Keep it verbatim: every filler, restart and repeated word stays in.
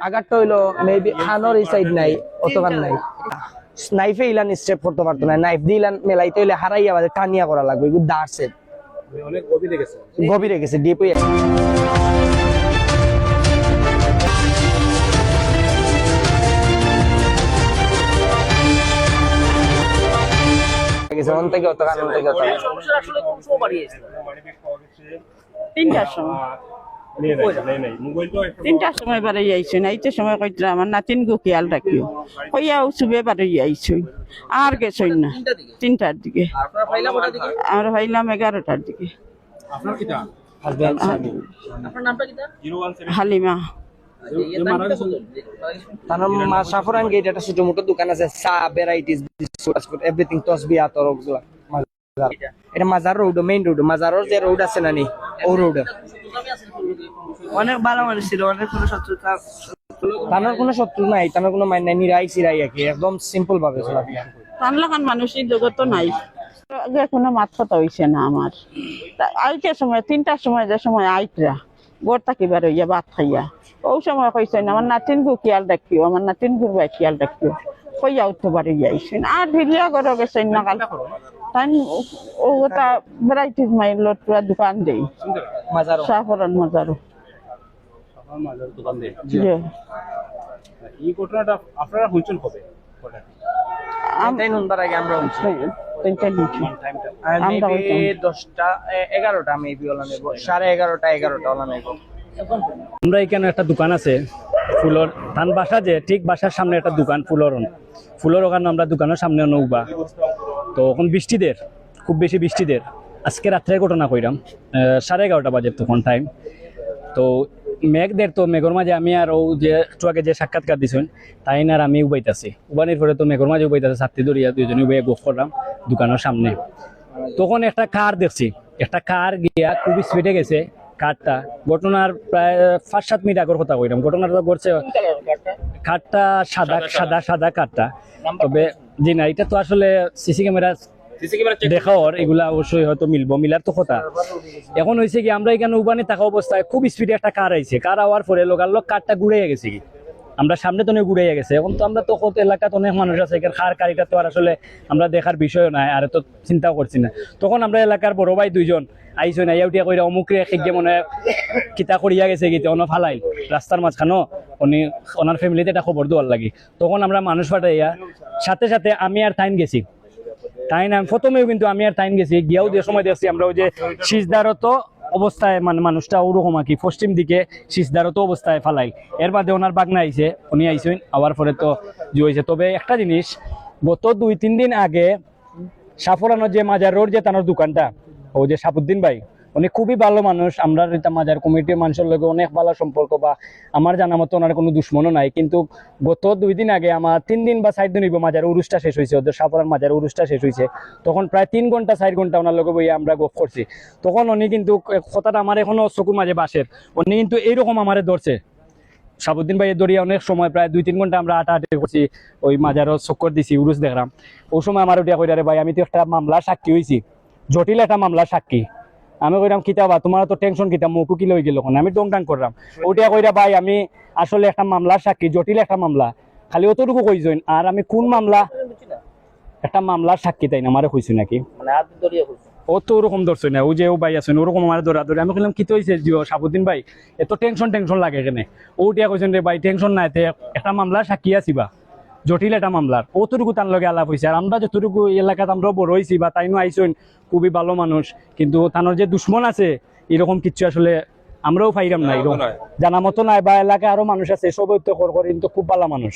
আঘাতটা হইলো মেবি খানোর এই সাইড নাই, অতখান নাই। নাইফে ইলান স্টেপ করতে পারতো না, নাইফ দিয়ে ইলান মেলাইতে হইলে হারাইয়া বাদে টানিয়া করা লাগবে, এগুলো দাঁড়ছে। মানে অনেক গভীরে গেছে। গভীরে গেছে, ডিপ হয়ে গেছে, অন থেকে অতখান, অন থেকে অতখান। সমস্যা আসলে কোন সময় বাড়িয়েছিল? তিনটার সময়। তিনটার সময় বাড়ি আইছইন, আইতে সময় কইতরা আমার নাতিন গো খেয়াল রাখিও, কইয়া ও সুবে বাড়ি আইছইন, আর গেছইন না। তিনটার দিকে। আমরা পাইলাম এগারোটার দিকে। আপনার কিতা? হাজব্যান্ড। হালিমা। তার মা সাফরান গেট একটা ছোট মোটো দোকান আছে, চা, ভ্যারাইটিস, বিস্কুট, এভরিথিং, তসবি, আতর, ওগুলা। এটা মাজার রোড, মেইন রোড, মাজারর যে রোড আছে না নি, ও রোড। অনেক ভালো মানুষ ছিল, অনেক কোনো শত্রুতা। তানোর কোনো শত্রু নাই, তানোর কোনো মাইর নাই, নিরাই সিরাই আর কি, একদম সিম্পল ভাবে চলাফেরা। তান লাখান মানুষ এই জগত নাই। আগে কোনো মাত কথা হইছে না আমার। তা আইতে সময় তিনটার সময়, যে সময় আইতরা ঘর থাকি বার হইয়া ভাত খাইয়া, ও সময় কইছেন আমার নাতিন গো খেয়াল রাখিও, আমার নাতিন গুর ভাই খেয়াল রাখিও, কইয়া উঠতে পারি যাইছেন। আর ফিরিয়া ঘরে গেছেন না কাল। তাই ও ওটা ভ্যারাইটিস মাইল পুরা দোকান দেই। মাজারো। সাফরান মাজারো। আমার মাজার দোকান দিয়ে। জি। এই ঘটনাটা আপনারা শুনছেন কবে? তাই নুনবার আগে আমরা উঠছি। তিনটা নিচে। আর আমরা মেবি ওইখানে। দশটা, এ, এগারোটা মেবি ওলা নেব, সাড়ে এগারোটা, এগারোটা ওলা নেব। আমরা এখানে একটা দোকান আছে ফুলর, তান বাসা যে ঠিক বাসার সামনে একটা দোকান ফুলর, ফুলর ওখানে আমরা দোকানের সামনে নৌবা। তো এখন বৃষ্টি দের, খুব বেশি বৃষ্টি দের। আজকে রাত্রে ঘটনা কইরাম, আহ, সাড়ে এগারোটা বাজে তখন টাইম। তো মেঘ দের, তো মেঘর মাঝে আমি আর ও যে একটু আগে যে সাক্ষাৎকার দিছইন, তাইন আর আমি উবাইতাছি। উবানির পরে তো মেঘর মাঝে উবাইতাছে, ছাত্তি ধরিয়া দুইজনে উবাইয়া গফ করলাম দোকানের সামনে। তখন একটা কার দেখছি, একটা কার গিয়া খুব স্পিডে গেছে কারটা। ঘটনার প্রায় পাঁচ সাত মিনিট আগর কথা কইরাম, ঘটনাটা ঘটছে। কারটা সাদা, সাদা, সাদা কারটা। তবে জি না, এটা তো আসলে সিসি ক্যামেরা দেখাওর এগুলা অবশ্যই হয়তো মিলবো, মিলার তো কথা। এখন হইছে কি, আমরা এখানে উবানি থাকা অবস্থায় খুব স্পিডে একটা কার আইছে, কার আওয়ার পরে লগালগ কারটা ঘুরাইয়া গেছে কি, আমরা সামনে তো অনেক ঘুরাইয়া গেছে। এখন তো আমরা তো কত এলাকাত অনেক মানুষ আছে, এখানে কার কারিটা তো আর আসলে আমরা দেখার বিষয় নাই, আর তো চিন্তাও করছি না। তখন আমরা এলাকার বড় ভাই দুইজন আইছইন, আইয়া উঠিয়া কইরা অমুকরে এক গিয়ে মনে হয় কিতা করিয়া গেছে গিতে অনো ফালাইল রাস্তার মাঝখানো, উনি ওনার ফ্যামিলিতে একটা খবর দেওয়ার লাগি। তখন আমরা মানুষ পাঠাইয়া সাথে সাথে আমি আর তাইন গেছি। তাইন আমি প্রথমেও কিন্তু আমি আর তাইন গেছি, গিয়াও যে সময় দেখছি আমরা ওই যে সিজদারত অবস্থায়, মানে মানুষটা ওরকম আর কি পশ্চিম দিকে সিজদারত অবস্থায় ফালাইল। এর বাদে ওনার বাগনা আইছে, উনি আইছইন, আওয়ার পরে তো যে হইছে। তবে একটা জিনিস, গত দুই তিন দিন আগে সাফরানোর যে মাজার রোড যে তানোর দোকানটা, ও যে সাবুদ্দিন ভাই, উনি খুবই ভালো মানুষ। আমরা এটা মাজার কমিটির মানুষের লগে অনেক ভালো সম্পর্ক, বা আমার জানা মতো ওনার কোনো দুশ্মনও নাই। কিন্তু গত দুই দিন আগে, আমার তিন দিন বা চার দিন হইব, মাজার উরুসটা শেষ হয়েছে, ওদের সাফরান মাজার উরুসটা শেষ হয়েছে। তখন প্রায় তিন ঘন্টা চার ঘন্টা ওনার লগে বইয়া আমরা গপ করছি। তখন উনি কিন্তু কথাটা আমার এখনো চকুর মাঝে বাসের, উনি কিন্তু এইরকম আমারে ধরছে। সাবুদ্দিন ভাইয়ে ধরিয়া অনেক সময়, প্রায় দুই তিন ঘন্টা আমরা আটাআটি করছি, ওই মাজারও চক্কর দিছি, উরুস দেখলাম। ওই সময় আমার উঠিয়া কইরা, "রে ভাই, আমি তো একটা মামলার সাক্ষী হইছি, জটিল একটা মামলার সাক্ষী।" আমি কইলাম, "কিতা বা, তোমার তো টেনশন কিতা, মুখ উকিল হয়ে গেল ওখানে?" আমি ডং ডাং করলাম। উঠিয়া কইরা, "ভাই, আমি আসলে একটা মামলার সাক্ষী, জটিল একটা মামলা।" খালি অতটুকু কইছইন, আর আমি কোন মামলা, একটা মামলার সাক্ষী তাইন আমারে কইছইন নাকি? মানে হাত ধরিয়া কইছে। ও তো ওরকম ধরছে না, ও যে ও ভাই আছেন ওরকম আমার ধরা ধরে। আমি কইলাম, "কি তো হইছে জিও সাবুদ্দিন ভাই, এত টেনশন টেনশন লাগে কেনে?" ও উঠিয়া কইছেন, "রে ভাই, টেনশন নাই, তে একটা মামলার সাক্ষী আছি বা, জটিল একটা মামলার।" অতটুকু তান লগে আলাপ হইছে। আর আমরা যতটুকু এই এলাকাত আমরা বড় হইছি বা তাইনও আইছইন, খুবই ভালো মানুষ, কিন্তু তানোর যে দুশ্মন আছে এরকম কিচ্ছু আসলে আমরাও পাইরাম না, এরকম জানা মতো নাই বা এলাকায় আরো মানুষ আছে, সবাই তো কর করে, কিন্তু খুব ভালো মানুষ।